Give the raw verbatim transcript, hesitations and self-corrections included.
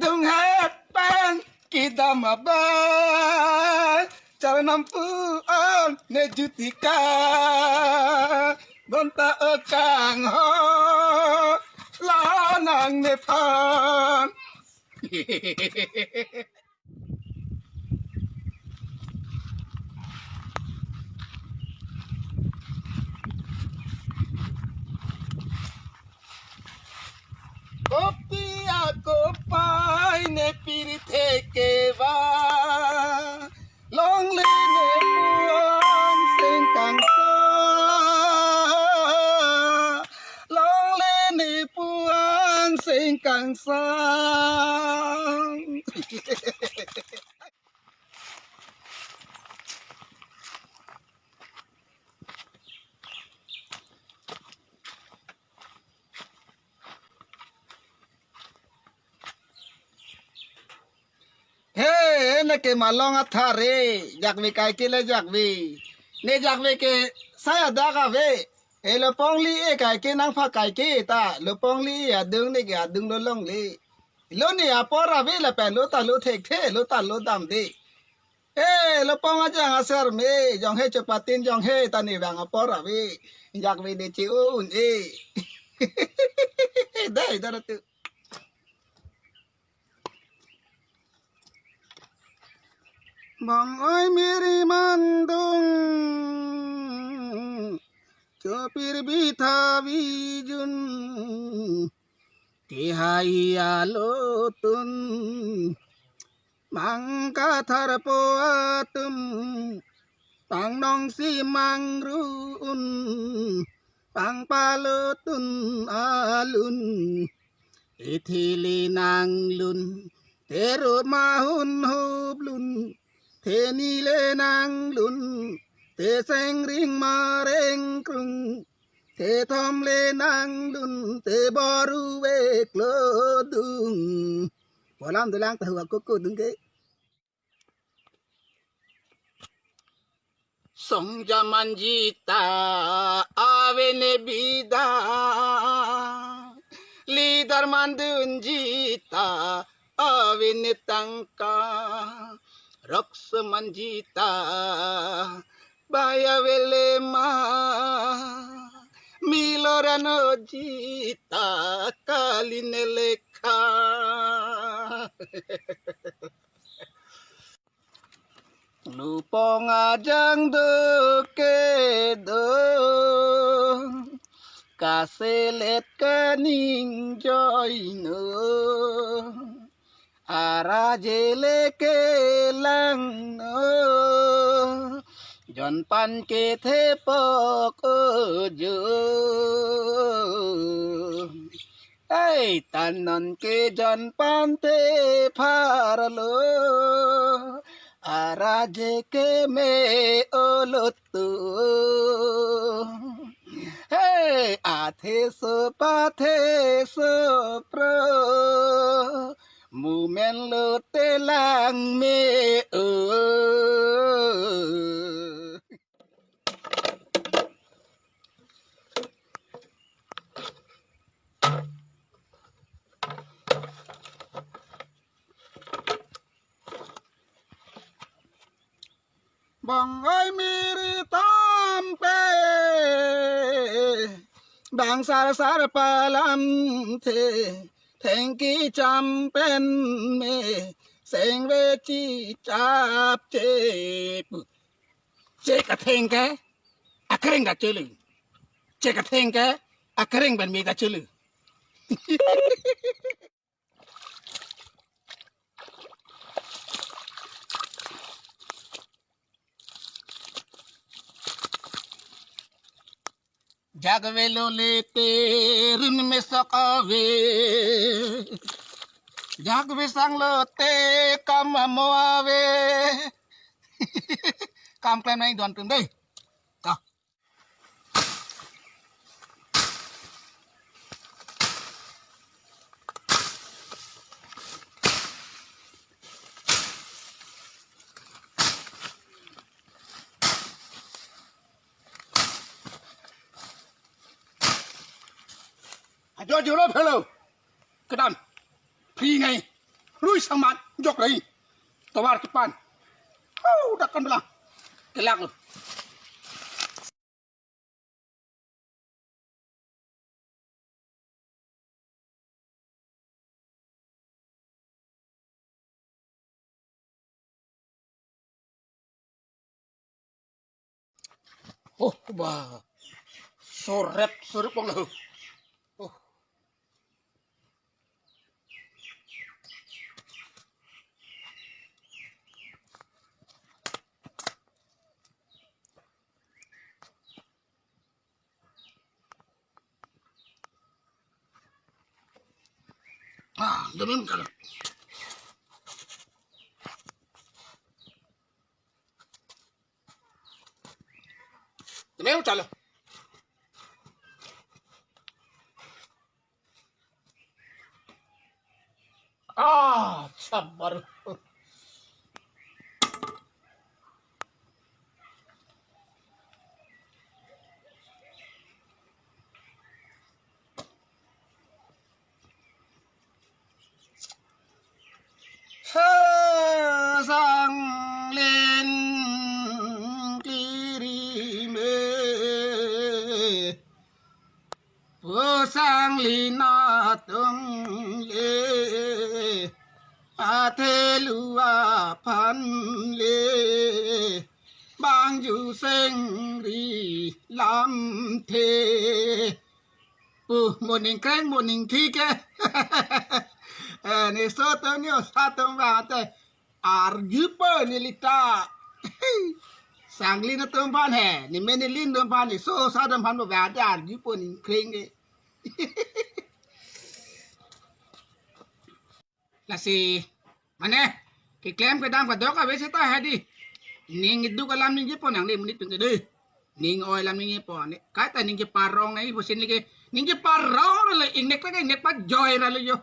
Dunghet pen kedam abang, charanam pu an ne jutika, bonta o kangho, lanang nephan. Kopi akopai ne pirthe keva, longle ne puan sengkangsa, longle ne puan sengkangsa. He, ne ke malong athare, jakve kaike le jakve. Ne jakve ke saya dak ave. E lopong li-e kaike nangpha kaike ta, lopong li-e adung ne ke adung lo longle. Lo ne apor ave lapen lo ta lo thekthe, lo ta lo damde. E lopong ajang aser me, jong he chopatin jong he ta ne vang apor ave. Jakve ne che-un-e. Dai dara tu. Bang oi miri mandung, chopir bitha vijun, kehai alotun, mangkathar po atum, pangnong si mangruun, pangpalotun alun, ethili nanglun, te ro mahun huplun, te nile nanglun, te sengring marengkrung, te thomle nanglun, te boru veklo dung. Polam dolang tahu aku kudung ke. Songja manji ta ave ne bida, lidar mandunji ta ave ne tangka, rokso manji ta bai ave le ma, milorano ji ta kali ne lekha. Lupong ajang do kedo, kaselet kaningjoino, ara jele kelangno, jonpan kethepok ojo. Ei, tanon ke jonpan te pharlo, ara je keme olotu. Hey, athe so pathe so pro, mumen lote lang me o. Bang oi miri tampe, bang sar sar palam the, thengki champen me, sengve chi chap che pu. Che katheng ke, akreng kachelu. Che katheng ke, akreng pen me kachelu. Jakve lo lete run mesok ave. Jakve sang lote kam amo ave. Kam klem nai don tum dei. Ta. Ajo jolo phelo. Kedam. Free ngai. Lui sang man, jok rai. Tovar kepan. Hau, dak kan belang. Kelak lo. Oh, bah. Sorep, sorep bang lo. Oh. Ah, dum-im kalo. Dum-im kalo. Ah, sabar. He, sanglin klirime. Pu sanglin atum le, athelu aphan le, bangju sengri lamthe. Pu moning kreng moning thi ke. Eh, ne so to ne osa to ba te. Arjupo neli ta. Sanglin atum aphan he, ne men nelin atum aphan, ne so osa atum aphan ba te arjupo ning kreng ke. Lasi, mane, keklem kedam kedok ave seta hadi. Ning iduk alam ningjepo nang di monit pen ke di. Ning oi alam ningjepo ne. Kaita ningje parong nai pusin lagi. Ningje parong le ingnek lagi ingnek pa joy ra le yo.